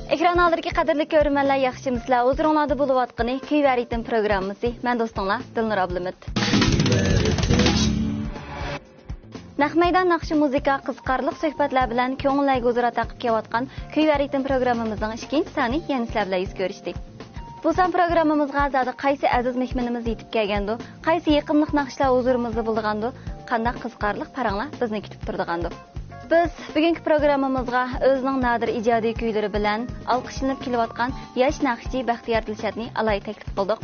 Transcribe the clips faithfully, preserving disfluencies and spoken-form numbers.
ئېكران ئالدىدىكى قەدىرلىك كۆرۈرمەنلەر، ياخشىمۇسىلەر؟ ھۇزۇرۇڭلاردا بولۇۋاتقىنى كۈي ۋە رىتىم پروگراممىسى. مەن دوستۇڭلار دىلنۇر ئابلىمىت. نەق مەيدان ناخشا، مۇزىكا، قىزىقارلىق سۆھبەتلەر بىلەن كۆڭۈللەرگە ھۇزۇر ئاتا قىلىپ كېلىۋاتقان كۈي ۋە رىتىم پروگراممىمىزنىڭ ئىككىنچى سانى يەنە سىلەر بىلەن يۈز كۆرۈشتى. بۇ سان پروگراممىمىزغا زادى قايسى ئەزىز مېھمىنىمىز يېتىپ كەلگەندۇ؟ قايسى يېقىملىق ناخشىلار ھۇزۇرىمىزدا بولىدىغاندۇ؟ قانداق قىزىقارلىق پاراڭلار بىزنى كۈتۈپ تۇرىدىغاندۇ؟ بىز بۈگۈنكى پروگراممىمىزغا ئۆزىنىڭ نادىر ئىجادىي كۈيلىرى بىلەن ئالقىشلىنىپ كېلىۋاتقان ياش ناخشىچى بەختىيار دىلشاتنى ئالاھىدە تەكلىپ قىلدۇق.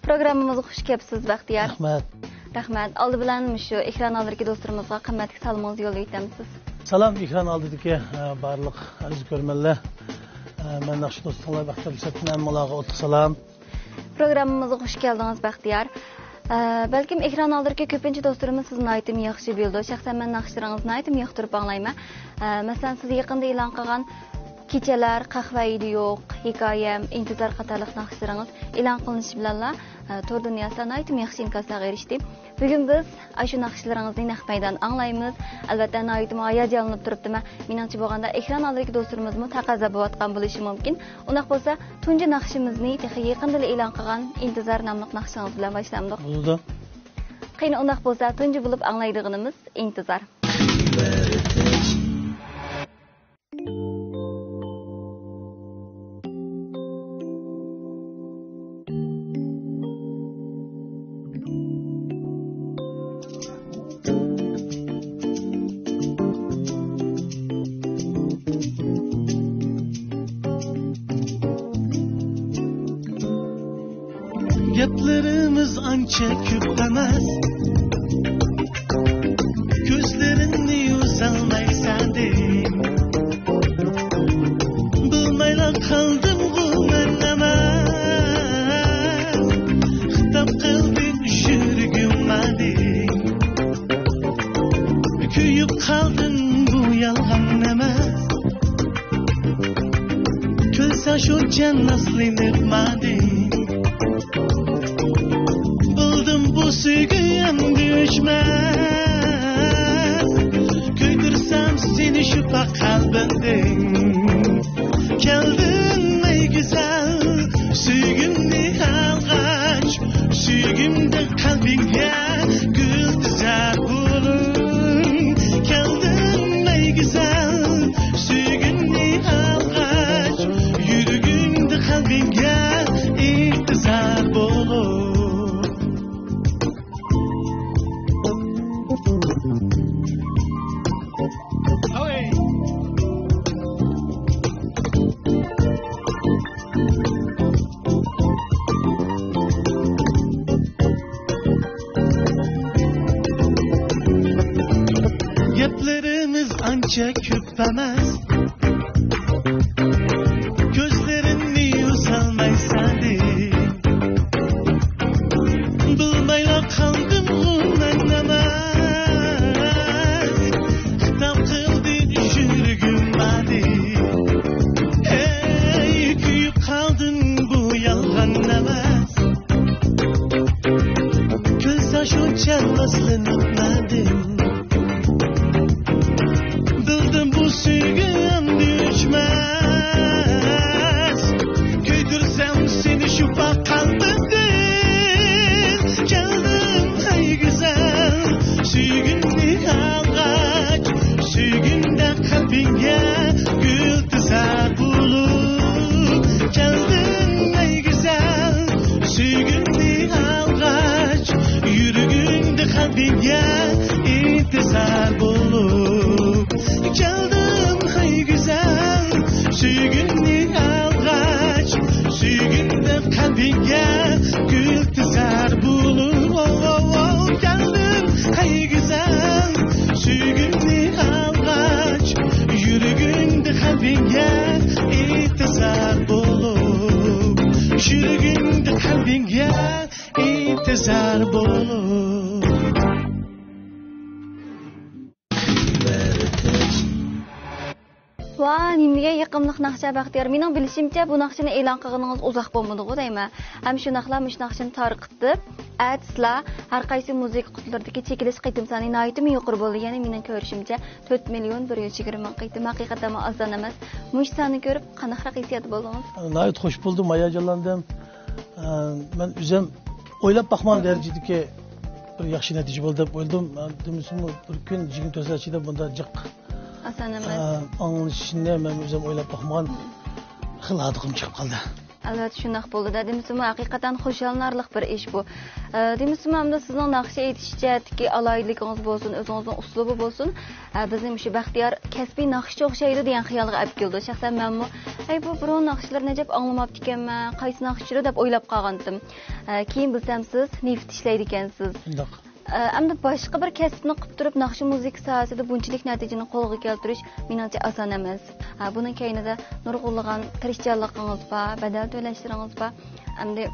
پروگراممىمىزغا خۇش كەپسىز، بەختىيار. رەھمەت. رەھمەت. ئالدى بىلەن مۇشۇ ئېكران ئالدىدىكى دوستلىرىمىزغا قىممەتلىك سالىمىڭىزنى يوللاپ ئۆتەمسىز؟ سالام، ئېكران ئالدىدىكى، ئە، بارلىق ئەزىز كۆرۈرمەنلەر. ئە، مەن ناخشا دوستۇڭلار بەختىيار دىلشاتتىن ھەممىڭلارغا ئوتلۇق سالام. پروگراممىمىزغا خۇش كەلدىڭىز، بەختىيار. ئە، بەلكىم ئېكران ئالدىدىكى كۆپىنچە دوستلىرىمىز سىزنى ناھايىتىمۇ ياخشى بىلىدۇ. شەخسەن مەن ناخشىلىرىڭىزنى ناھايىتىمۇ ياقتۇرۇپ ئاڭلايمەن. ئە، مەسىلەن، سىز يېقىندا ئېلان قىلغان كېچىلەر، قەھۋە ئىدى يوق، ھېكايەم، ئىنتىزار قاتارلىق ناخشىلىرىڭىز ئېلان قىلىنىشى بىلەنلا، ئە، تور دۇنياسىدا ناھايىتىمۇ ياخشى ئىنكاسلارغا ئېرىشتى. بۈگۈن بىز ئاشۇ ناخشىلىرىڭىزنى نەق مەيدان ئاڭلايمىز. ئەلۋەتتە، ناھايىتىمۇ ھاياجانلىنىپ تۇرۇپتىمەن. مېنىڭچە بولغاندا، ئېكران ئالدىدىكى دوستلىرىمىزمۇ تەقەززا بولۇۋاتقان بولۇشى مۇمكىن. ئۇنداق بولسا، تۇنجى ناخشىمىزنى تېخى يېقىندىلا ئېلان قىلغان ئىنتىزار ناملىق ناخشىڭىز بىلەن باشلامدۇق؟ بولىدۇ. قېنى، ئۇنداق بولسا، تۇنجى بولۇپ ئاڭلايدىغىنىمىز ئىنتىزار. گەپلىرىمىز ئانچە كۆپ ئەمەس، كۆزلىرىمنى ئۈزەلمەيسەن دەيمەن. بىلمەيلا قالدىمغۇ مەن ئەمەس، خىتاب قىلدىم يۈرىكىم ماڭا. كۆيۈپ قالدىم، بۇ يالغان ئەمەس. كۈلسە شۇنچە نازلىنىپ ماڭا. بىلدىم بۇ سۆيگۈ ئەمدى ئۆچمەس. كۆيدۈرسەم سېنى شۇ پاك قەلبىمدىن. كەلدىم ئەي گۈزەل، سۆيگۈمنى ئالغاچ، سۆيگۈمدەك قەلبىڭگە گۈل تىزار بولۇپ. كەلدىم ئەي گۈزەل، سۆيگۈمنى ئالغاچ، يۈرىكىمدە قەلبىڭگە ئىنتىزار بولۇپ. گەپلىرىمىز ئانچە كۆپ ئەمەس، كۆزلىرىمنى ئۈزەلمەيسەن. بىلمەيلا قالدىمغۇ مەن ئەمەس، خىتاب قىلدى يۈرىكىم ماڭا. ئەي، كۆيۈپ قالدىم، بۇ يالغان ئەمەس. كۈلسە شۇنچە نازلىنىپ ماڭا. بىلدىم بۇ سۆيگۈ ئەمدى ئۆچمەس. كۆيدۈرسەم سېنى شۇ پاك قەلبىمدىن. كەلدىم ئەي گۈزەل، سۆيگۈمنى ئالغاچ، سۆيگۈمدەك قەلبىڭگە گۈل تىزار بولۇپ. كەلدىم ئەي گۈزەل، سۆيگۈمنى ئالغاچ، يۈرىكىمدە قەلبىڭگە ئىنتىزار بولۇپ. كەلدىم ئەي گۈزەل، سۆيگۈمنى ئالغاچ، سۆيگۈمدەك قەلبىڭگە گۈل تىزار بولۇپ. كەلدىم ئەي گۈزەل، سۆيگۈمنى ئالغاچ، يۈرىكىمدە قەلبىڭگە ئىنتىزار بولۇپ. يۈرىكىمدە قەلبىڭگە ئىنتىزار بولۇپ. ۋا، نېمىگە يېقىملىق ناخشا، بەختىيار. مېنىڭ بىلىشىمچە، بۇ ناخشىنى ئېلان قىلغىنىڭىز ئۇزاق بولمىدىغۇ دەيمەن. ھەم شۇنداقلا مۇشۇ ناخشىنى تارقىتىپ، ئەتىسىلا ھەر قايسى مۇزىكا قۇتىلىرىدىكى چېكىلىش قېتىم سانى ناھايىتىمۇ يۇقىرى بولدى. يەنى مېنىڭ كۆرۈشۈمچە، تۆت مىليون بىر يۈز يىگىرمە مىڭ قېتىم. ھەقىقەتەنمۇ ئاز سان ئەمەس. مۇشۇ ساننى كۆرۈپ، قانداقراق ھېسسىيات بولدىڭىز؟ ناھايىتى خوش بولدۇم، ھاياجانلاندىم. ئە، مەن ئۆزۈم ئويلاپ باقمىغان دەرىجىدىكى بىر ياخشى نەتىجە بولدى دەپ ئويلىدىم. ئە، دېمىسىمۇ بىر كۈن يىگىرمە تۆت سائەت ئىچىدە بۇنداق جىق، ئاسان ئەمەس. ئە، ئاڭلىنىشىنى مەن ئۆزۈم ئويلاپ باقمىغان خىل ھاردۇقۇم چىقىپ قالدى. ئەلۋەتتە، شۇنداق بولىدۇ. دېمىسىمۇ ھەقىقەتەن خۇشاللىنارلىق بىر ئىش بۇ. ئە، دېمىسىمۇ ئەمدى سىزنىڭ ناخشا ئېيتىش جەھەتتىكى ئالاھىدىلىكىڭىز بولسۇن، ئۆزىڭىزنىڭ ئۇسلۇبى بولسۇن، ئە، بىزنى مۇشۇ بەختىيار كەسپىي ناخشىچى ئوخشايدۇ دېگەن خىيالغا ئەپ كېلىدۇ. شەخسەن مەنمۇ، ئەي، بۇ بۇرۇن ناخشىلىرىنى ئەجەب ئاڭلىماپتىكەنمەن، قايسى ناخشىچىدۇ دەپ ئويلاپ قالغانتىم. ئە، كېيىن بىلسەم سىز نېفىت ئىشلەيدىكەنسىز. شۇنداق. ئە، ئەمدى باشقا بىر كەسىپنى قىلىپ تۇرۇپ، ناخشا مۇزىكا ساھەسىدە بۇنچىلىك نەتىجىنى قولغا كەلتۈرۈش، مېنىڭچە، ئاسان ئەمەس. ھە، بۇنىڭ كەينىدە نۇرغۇنلىغان تىرىشچانلىقىڭىز بار، بەدەل تۆلەشلىرىڭىز بار. ئەمدى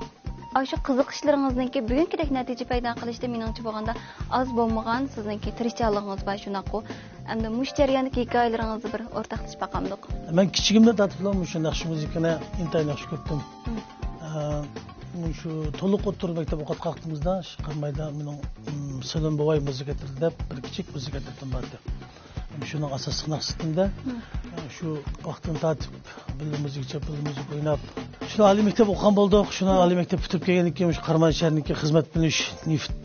ئاشۇ قىزىقىشلىرىڭىزنىڭكى بۈگۈنكىدەك نەتىجە پەيدا قىلىشتا، مېنىڭچە بولغاندا، ئاز بولمىغان سىزنىڭكى تىرىشچانلىقىڭىز بار، شۇنداققۇ؟ ئەمدى مۇشۇ جەرياندىكى ھېكايىلىرىڭىزنى بىر ئورتاقلىشىپ باقامدۇق؟ مەن كىچىكىمدىن تارتىپلا مۇشۇ ناخشا مۇزىكىنى ئىنتايىن ياخشى كۆردۈم. مم. ئە، مۇشۇ تولۇق ئوتتۇرا مەكتەپ ئوقۇۋاتقان ۋاقتىمىزدا، شۇ قارامايدا مېنىڭ، مم، سۆلۈن بوۋاي مۇزىكا ئىنستىتۇتى دەپ بىر كىچىك مۇزىكا ئىنستىتۇتۇم بار ئىدى. شۇنىڭ ئاساسلىق مەقسىتىمدە، مم، شۇ ۋاقىتتىن تارتىپ بىللە مۇزىكا چېلىپ، بىللە مۇزىكا ئويناپ، شۇ ئالىي مەكتەپ ئوقۇغان بولدۇق. شۇنىڭ ئالىي مەكتەپ پۈتتۈرۈپ كەلگەندىن كېيىن، مۇشۇ قاراماي شەھىرىنىڭكى خىزمەت بىلىنىش نېفىت،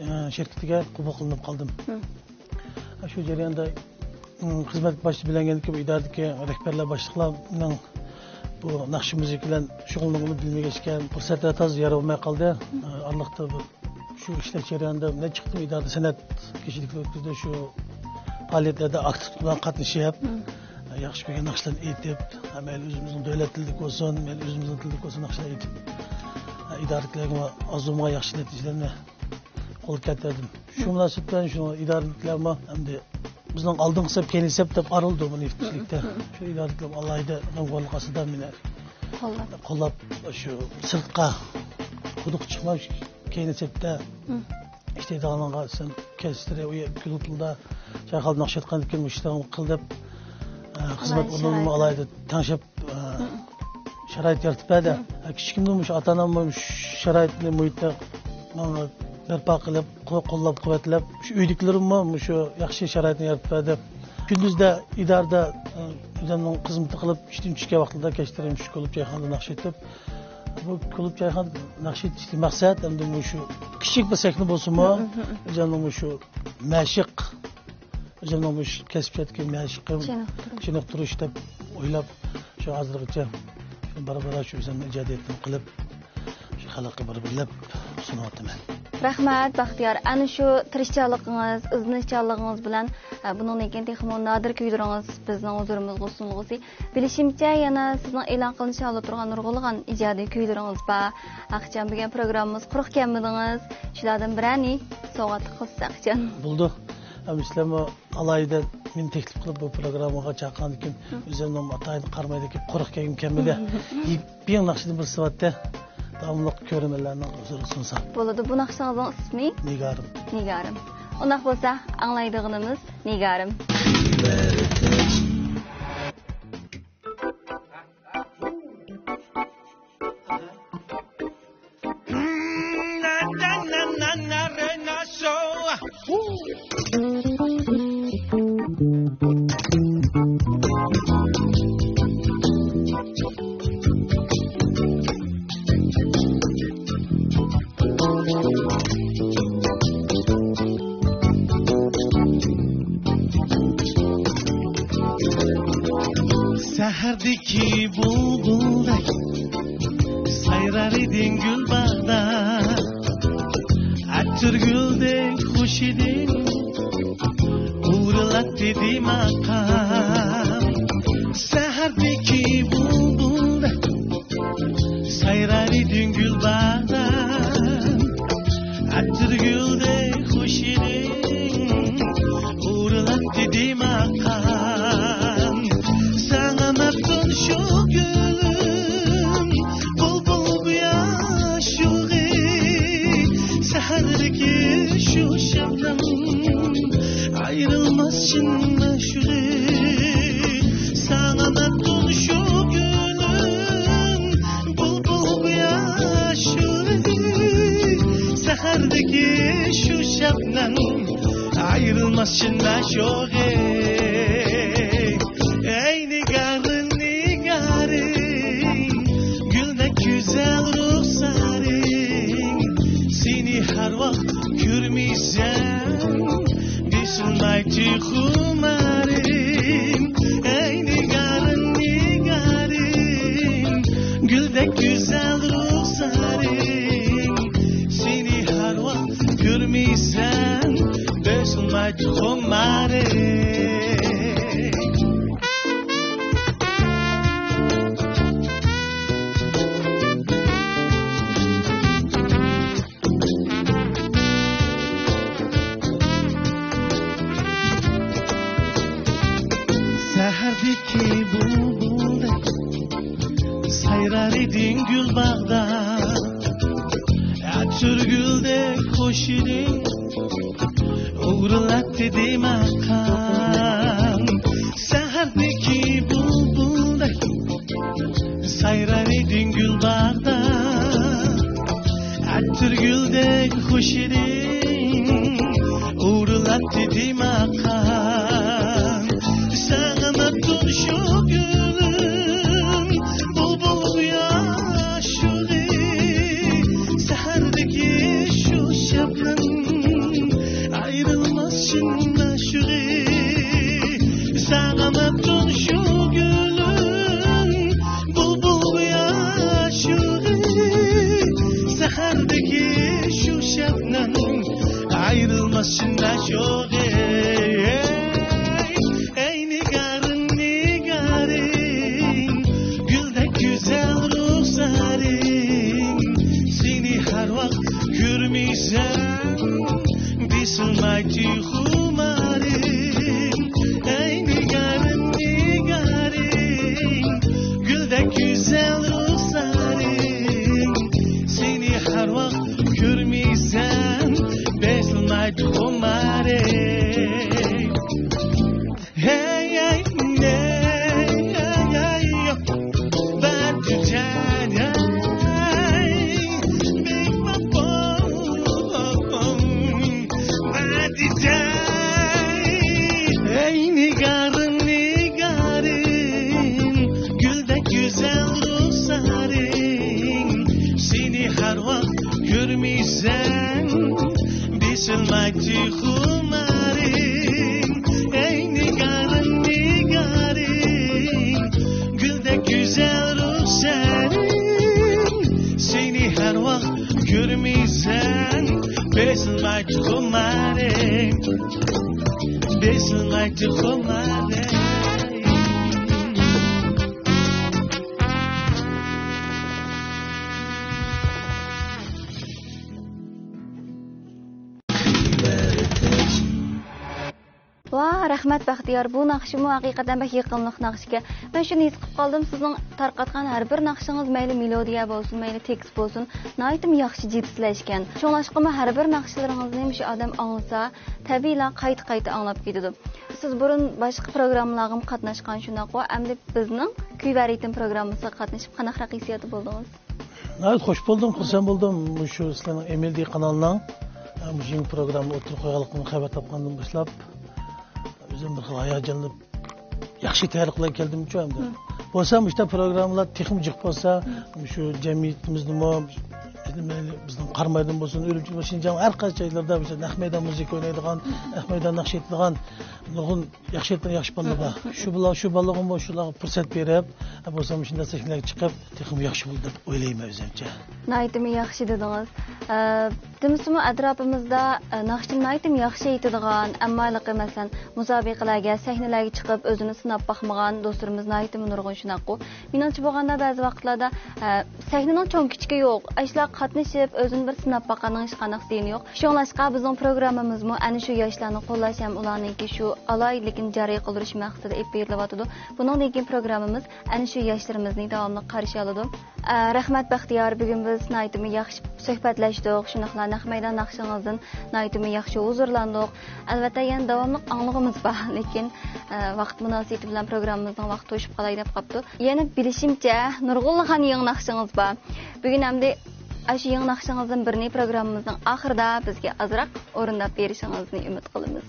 ئە، شىركىتىگە قوبۇل قىلىنىپ قالدىم. مم. شۇ جەرياندا، مم، خىزمەت باشلىۋەتكەندىن كېيىن، ئىدارىدىكى رەھبەرلەر، باشلىقلارنىڭ بۇ ناخشا مۇزىكا بىلەن شۇغۇللىنىدىغىنىنى بىلمىگەچكە، پۇرسەتلەر تازا يار بولماي قالدى. مم. ئارىلىقتا بىر شۇ ئىشلەش جەريانىدا نەچچە قېتىم ئىدارىدە سەنئەت كېچىلىكلىرى ئۆتكۈزدى. شۇ پائالىيەتلەردە ئاكتىپ بىلەن قاتنىشىپ، مم، ياخشى كۆرگەن ناخشىلارنى ئېيتىپ، مەيلى ئۆزىمىزنىڭ دۆلەت تىلىدىكى بولسۇن، مەيلى ئۆزىمىزنىڭ تىلىدىكى بولسۇن، ناخشىلار ئېيتىپ، ئىدارىدىكىلەرگىمۇ ئاز بولمىغان ياخشى نەتىجىلەرنى قولغا كەلتۈردۈم. شۇ مۇناسىۋەت بىلەن شۇ ئىدارىدىكىلەرمۇ ئەمدى بىزنىڭ ئالدىنقى سەپ، كەينى سەپ دەپ ئايرىلىدۇ بۇ نېفىت ئىشلىكتە. مم، مم. شۇ ئىدارىدىكىلەر ئالاھىدە غەمخورلۇق ئاستىدا مېنى قوللاپ، قوللاپ، شۇ سىرتقا قۇدۇققا چىقماي، كەينى سەپتە، مم، ئىشلەيدىغانلارغا سەن كەچلىرى ئۇ يەر كۇلۇبلاردا چايخانىدا ناخشا ئېيتقاندىن كېيىن مۇشۇ ئىشلارنى قىل دەپ، ئە، خىزمەت ئورنىنىمۇ ئالاھىدە تەڭشەپ، ئە، مم، شارائىت يارىتىپ بەردى. مم. ئە، كىچىكىمدىن مۇشۇ ئاتا-ئانام مۇشۇ شارائىتنى، مۇھىتنى ماڭا بەرپا قىلىپ، قو-، قوللاپ-قۇۋۋەتلەپ، شۇ ئۆيدىكىلىرىممۇ مۇشۇ ياخشى شارائىتنى يارىتىپ بەردى. كۈندۈزدە ئىدارىدە، ئە، ئۆزۈمنىڭ خىزمىتى قىلىپ، ئىشتىن چۈشكەن ۋاقتىدا كەچلىرى مۇشۇ كۇلۇب چايخانىدا ناخشا ئېيتىپ، بۇ كۇلۇب چايخانا ناخشا ئېيتىشتىن مەقسەت ئەمدى مۇشۇ كىچىك بىر سەھنە بولسىمۇ، مم، مم، مم، ئۆزۈمنىڭ مۇشۇ مەشىق، ئۆزۈمنىڭ مۇشۇ كەسىپ جەھەتتىكى مەشىقىم، چېنىقتۇرۇش، چېنىقتۇرۇش دەپ ئويلاپ، شۇ ھازىرغىچە شۇ بارا-بارا شۇ ئۆزۈمنىڭ ئىجادىيىتىنى قىلىپ، شۇ خەلققە بىر-بىرلەپ سۇنۇۋاتىمەن. رەھمەت، بەختىيار. ئەنە شۇ تىرىشچانلىقىڭىز، ئىزدىنىشچانلىقىڭىز بىلەن، ئە، بۇنىڭدىن كېيىن تېخىمۇ نادىر كۈيلىرىڭىز بىزنىڭ ھۇزۇرىمىزغا سۇنۇلغۇسى. بىلىشىمچە، يەنە سىزنىڭ ئېلان قىلىنىش ھالدا تۇرغان نۇرغۇنلىغان ئىجادىي كۈيلىرىڭىز بار. ئاخشام بۈگۈن پروگراممىمىز قۇرۇق كەلمىدىڭىز. شۇلاردىن بىرەرنى سوۋغاتلىق قىلسىز ئاخشام. بولىدۇ. ھەم سىلەرمۇ ئالاھىدە مېنى تەكلىپ قىلىپ بۇ پروگراممىغا چاقىرغاندىكىن، مم، ئۆزۈمنىڭ ئاتايىن قارامايدا كېلىپ قۇرۇق كەلگۈم كەلمىدى. يېپيېڭى ناخشىدىن بىر سىۋاتتە داۋاملىق كۆرۈرمەنلەرنىڭ ھۇزۇرىغا سۇنسام. بولىدۇ. بۇ ناخشىڭىزنىڭ ئىسمى؟ نىگارىم. نىگارىم. ئۇنداق بولسا، ئاڭلايدىغىنىمىز نىگارىم. سەھەردىكى بۇلبۇلدەك سايرار ئىدىڭ گۈل باغدا، ئەتىرگۈلدەك خۇش ئىدىڭ، ئورۇلاتتى دىماققا. سەھەردىكى بۇلبۇلدەك سايرار ئىدىڭ گۈل باغدا، ئەتىرگۈلدەك خۇش ئىدىڭ، ئورۇلاتتى دىماققا. ساڭا مەپتۇن شۇ گۈلۈم، بۇلبۇل قۇياش يوغى، سەھەردىكى شۇ شەبنەم، ئايرىلماس چىن مەشۇقى. چىن مەشۇقى، ئەي نىگارىم، نىگارىم، گۈلدەك گۈزەل رۇخسارىڭ، سېنى ھەر ۋاقىت كۆرمىسەم، بېسىلمايتتى خۇمارىم. ئەي نىگارىم، نىگارىم، گۈلدەك گۈزەل رۇخسارىڭ، سېنى ھەر ۋاقىت كۆرمىسەم، بېسىلمايتتى خۇمارىم. سەھەردىكى بۇلبۇلدەك سايرار ئىدىڭ گۈل باغدا، ئەتىرگۈلدەك خۇش ئىدىڭ، ئورۇلاتتى دىماققا. سەھەردىكى بۇلبۇلدەك سايرار ئىدىڭ گۈل باغدا، ئەتىرگۈلدەك خۇش ئىدىڭ، ئورۇلاتتى دىماققا. ساڭا مەپتۇن شۇ گۈلۈم، بۇلبۇل ئاشۇقى، سەھەردىكى شۇ شەبنەم، ئايرىلماس چىن مەشۇقى. ساڭا مەپتۇن شۇ گۈلۈم، بۇلبۇل ئاشۇقى، سەھەردىكى شۇ شەبنەم، ئايرىلماس چىن مەشۇقى. ئەي نىگارىم، نىگارىم، گۈلدەك گۈزەل رۇخسارىڭ، سېنى ھەر ۋاقىت كۆرمىسەم، بېسىلمايتتى خۇمارىم. ئەي نىگارىم، نىگارىم، گۈلدەك گۈزەل رۇخسارىڭ، سېنى ھەر ۋاقىت كۆرمىسەم، بېسىلمايتتى خۇمارىم. ھەي، ھەي، ھەي، ھەي، بەدىجان، ھەي، بىگ بام بوم، بەدىجان. ھەي، نىگارىم، نىگارىم، گۈلدەك گۈزەل رۇخسارىڭ، سېنى ھەر ۋاقىت كۆرمىسەم، بېسىلمايتتى خۇمارىم. ئەي نىگارىم، نىگارىم، گۈلدەك گۈزەل رۇخسارىڭ، سېنى ھەر ۋاقىت كۆرمىسەم، بېسىلمايتتى خۇمارىم، بېسىلمايتتى خۇمارىم. ۋاھ، رەھمەت بەختىيار، بۇ ناخشىمۇ ھەقىقەتەن بەك يېقىملىق ناخشىكەن. مەن شۇنى ھېس قىلىپ قالدىم، سىزنىڭ تارقاتقان ھەر بىر ناخشىڭىز، مەيلى مېلودىيە بولسۇن، مەيلى تېكىست بولسۇن، ناھايىتىمۇ ياخشى جىپسلەشكەن. شۇڭلاشقىمۇ ھەر بىر ناخشىلىرىڭىزنى مۇشۇ ئادەم ئاڭلىسا، تەبىئىيلا قايتا-قايتا ئاڭلاپ كېتىدۇ. سىز بۇرۇن باشقا پروگراممىلارغىمۇ قاتناشقان شۇنداققۇ؟ ئەمدى بىزنىڭ كۈي ۋە رىتىم پروگراممىسىغا قاتنىشىپ قانداقراق ھېسسىياتتا بولدىڭىز؟ ناھايىتى خۇش بولدۇم، خۇرسەن بولدۇم. مۇشۇ سىلەرنىڭ ئېمېل دى قانالىنىڭ، ئە، مۇشۇ يېڭى پروگرامما ئوتتۇرىغا قويغانلىقىنى خەۋەر تاپقاندىن باشلاپ، ئۆزۈم بىر خىل ھاياجانلىنىپ، ياخشى تەييارلىق بىلەن كەلدىمچۇ ئەمدى. مم. بولسا مۇشۇنداق پروگراممىلار تېخىمۇ جىق بولسا، مم، مۇشۇ جەمئىيىتىمىزنىمۇ، بىزنىڭ قارامايدىن بولسۇن، ئۈرۈمچى، شىنجاڭ ھەر قايسى جايلىرىدا مۇشۇ نەق مەيدان مۇزىكا ئوينايدىغان، مم، نەق مەيدان ناخشا ئېيتىدىغان نۇرغۇن ياخشى، ياخشى بالىلار بار. شۇ بالا، شۇ بالىلارغىمۇ شۇلارغا پۇرسەت بېرىپ، بولسا مۇشۇنداق سەھنىلەرگە چىقىپ، تېخىمۇ ياخشى بولىدۇ دەپ ئويلايمەن ئۆزۈمچە. ناھايىتىمۇ ياخشى دېدىڭىز. ئە، دېمىسىمۇ ئەتراپىمىزدا، ئە، ناخشىنى ناھايىتىمۇ ياخشى ئېيتىدىغان، ئەمما ھېلىقى، مەسىلەن، مۇسابىقىلەرگە، سەھنىلەرگە چىقىپ ئۆزىنى سىناپ باقمىغان دوستلىرىمىز ناھايىتىمۇ نۇرغۇن، شۇنداققۇ؟ مېنىڭچە بولغاندا بەزى ۋاقىتلاردا، ئە، سەھنىنىڭ چوڭ-كىچىكى يوق. ئاشۇلارغا قاتنىشىپ، ئۆزىنى بىر سىناپ باققاننىڭ ھېچقانداق زىيىنى يوق. شۇڭلاشقا بىزنىڭ پروگراممىمىزمۇ ئەنە شۇ ياشلارنى قوللاش ھەم ئۇلارنىڭكى شۇ ئالاھىدىلىكىنى جارى قىلدۇرۇش مەقسىتىدە ئېلىپ بېرىلىۋاتىدۇ. بۇنىڭدىن كېيىن پروگراممىمىز ئەنە شۇ ياشلىرىمىزنى داۋاملىق قارشى ئالىدۇ. ئە، رەھمەت بەختىيار، بۈگۈن بىز ناھايىتىمۇ ياخشى سۆھبەتلەشتۇق، شۇنداقلا نەق مەيدان ناخشىڭىزدىن ناھايىتىمۇ ياخشى ھۇزۇرلاندۇق. ئەلۋەتتە، يەنە داۋاملىق ئاڭلىغۇمىز بار، لېكىن، ئە، ۋاقىت مۇناسىۋىتى بىلەن پروگراممىمىزنىڭ ۋاقتى توشۇپ قالاي دەپ قاپتۇ. يەنە بىلىشىمچە، نۇرغۇنلىغان يېڭى ناخشىڭىز بار. بۈگۈن ئەمدى ئاشۇ يېڭى ناخشىڭىزدىن بىرنى پروگراممىمىزنىڭ ئاخىرىدا بىزگە ئازراق ئورۇنداپ بېرىشىڭىزنى ئۈمىد قىلىمىز.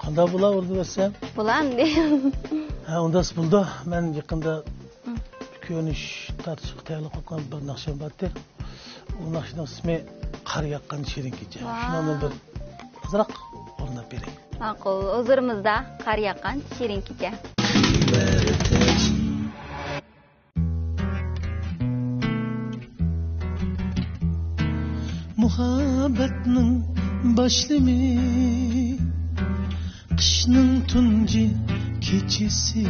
قانداق بولا ئۇرۇپ بەرسەم؟ بولا ئەمدى. ھە، ئۇنداق بولىدۇ. مەن يېقىندا كۆرۈنۈش تارتىشقا تەييارلىق قىلغان بىر ناخشام بارتى. ئۇ ناخشىنىڭ ئىسمى قار ياغقان شېرىن كېچە. ۋاي. شۇنىڭدىن بىر ئازراق ئورۇنداپ بېرەي. ماقۇل، ھۇزۇرىمىزدا قار ياغقان شېرىن كېچە. مۇھەببەتنىڭ باشلىمى، قىشنىڭ تۇنجى كېچىسى.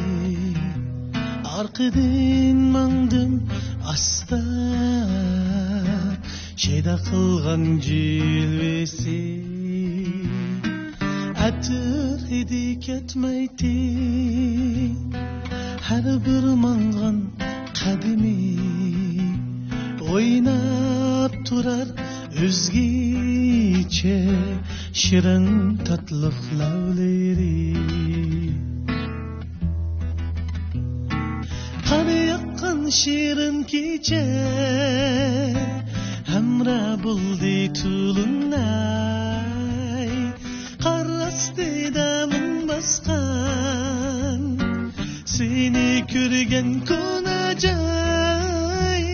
ئارقىدىن ماڭدىم ئاستا، شەيدا قىلغان جىلۋىسى. ئەتىر ھىدى كەتمەيتتى ھەر بىر ماڭغان قەدىمى. ئويناپ تۇرار ئۆزگىچە شېرىن تاتلىق لەۋلىرى. قار ياغقان شېرىن كېچە ھەمراھ بولدى تولۇنئاي. قار ئاستىدا مۇڭ باسقان سېنى كۆرگەن كونا جاي.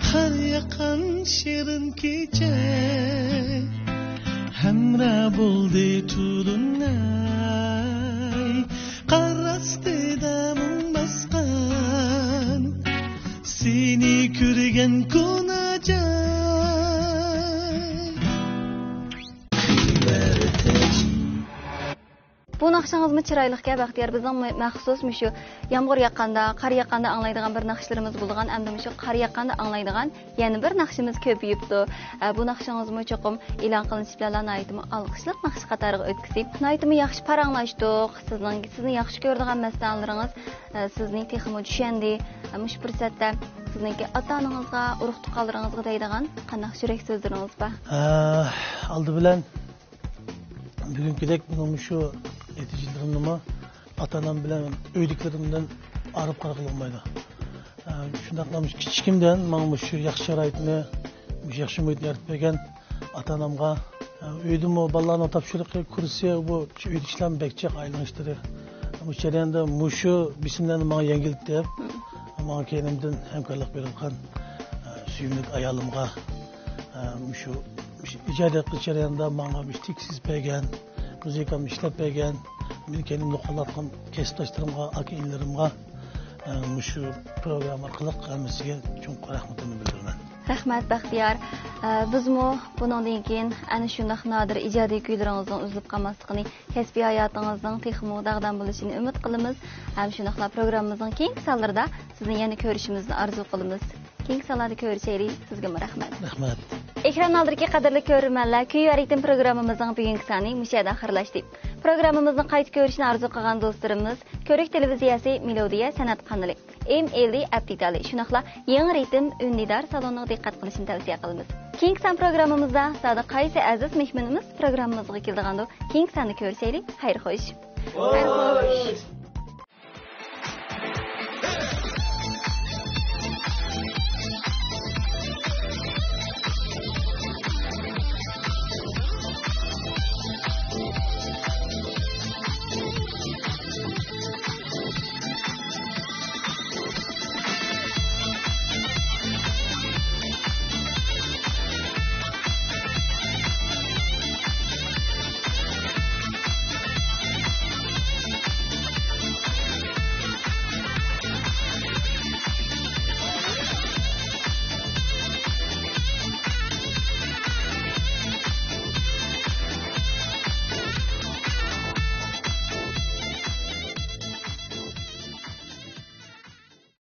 قار ياغقان شېرىن كېچە ھەمراھ بولدى تولۇنئاي. قار ئاستىدا مۇڭ باسقان سېنى كۆرگەن كونا جاي. بۇ ناخشىڭىزمۇ چىرايلىقكەن، بەختىيار. بىزنىڭ مەخسۇس مۇشۇ يامغۇر ياغقاندا، قار ياغقاندا ئاڭلايدىغان بىر ناخشىلىرىمىز بولغان، ئەمدى مۇشۇ قار ياغقاندا ئاڭلايدىغان يەنە بىر ناخشىمىز كۆپىيىپتۇ. ئە، بۇ ناخشىڭىزمۇ چوقۇم ئېلان قىلىنىشى بىلەنلا ناھايىتىمۇ ئالقىشلىق ناخشا قاتارىغا ئۆتكۈسى. ناھايىتىمۇ ياخشى پاراڭلاشتۇق. سىزنىڭ، سىزنى ياخشى كۆرىدىغان مەستانىلىرىڭىز، ئە، سىزنى تېخىمۇ چۈشەندى. ئە، مۇشۇ پۇرسەتتە سىزنىڭكى ئاتا-ئانىڭىزغا، ئۇرۇق-تۇغقانلىرىڭىزغا دەيدىغان قانداق يۈرەك سۆزلىرىڭىز بار؟ ئە، ئالدى بىلەن بۈگۈنكىدەك مېنىڭ مۇشۇ نەتىجىلىرىمنىمۇ ئاتا-ئانام بىلەن، ئۆيدىكىلىرىم بىلەن ئايرىپ قارىغىلى بولمايدۇ. ئە، شۇنداقلا مۇشۇ كىچىكىمدىن ماڭا مۇشۇ ياخشى شارائىتنى، مۇشۇ ياخشى مۇھىتنى يارىتىپ بەرگەن ئاتا-ئانامغا، ئە، ئۆيدىمۇ بالىلارنىڭ تاپشۇرۇقى، كۇرسى، بۇ ئۆيدىكى ئىشلارمۇ بەك جىق، ئائىلىنىڭ ئىشلىرى. مۇشۇ جەرياندا مۇشۇ بېسىملەرنى ماڭا يەڭگىللىتىپ، ماڭا كەينىمدىن ھەمكارلىق بېرىۋاتقان، ئە، سۆيۈملۈك ئايالىمغا، ئە، مۇشۇ، مۇشۇ ئىجادىيەت قىلىش جەريانىدا ماڭا مۇشۇ تېكىست يېزىپ بەرگەن، مۇزىكامنى ئىشلەپ بەرگەن، مېنى كەينىمدە قوللاۋاتقان كەسىپداشلىرىمغا، ئاكا-ئىنىلىرىمغا، ئە، مۇشۇ پروگرامما ئارقىلىق ھەممىسىگە چوڭقۇر رەھمىتىمنى بىلدۈرىمەن. رەھمەت، بەختىيار. ئە، بىزمۇ بۇنىڭدىن كېيىن ئەنە شۇنداق نادىر ئىجادىي كۈيلىرىڭىزنىڭ ئۈزۈلۈپ قالماسلىقىنى، كەسپىي ھاياتىڭىزنىڭ تېخىمۇ داغدام بولۇشىنى ئۈمىد قىلىمىز. ھەم شۇنداقلا پروگراممىمىزنىڭ كېيىنكى سانلىرىدا سىزنى يەنە كۆرۈشىمىزنى ئارزۇ قىلىمىز. كېيىنكى سانلاردا كۆرۈشەيلى. سىزگىمۇ رەھمەت. رەھمەت. ئېكران ئالدىدىكى قەدىرلىك كۆرۈرمەنلەر، كۈي ۋە رىتىم پروگراممىمىزنىڭ بۈگۈنكى سانى مۇشۇ يەردە ئاخىرلاشتى. پروگراممىمىزنى قايتا كۆرۈشنى ئارزۇ قىلغان دوستلىرىمىز، كۆۋرۈك تېلېۋىزىيەسى مېلودىيە سەنئەت قانىلى، ئېم ئېللىي ئەپ دېتالى، شۇنداقلا يېڭى رىتىم ئۈندىدار سالونىغا دىققەت قىلىشنى تەۋسىيە قىلىمىز. كېيىنكى سان پروگراممىمىزدا زادى قايسى ئەزىز مېھمىنىمىز پروگراممىمىزغا كېلىدىغاندۇ؟ كېيىنكى ساندا كۆرۈشەيلى. خەير خوش. خەير خوش.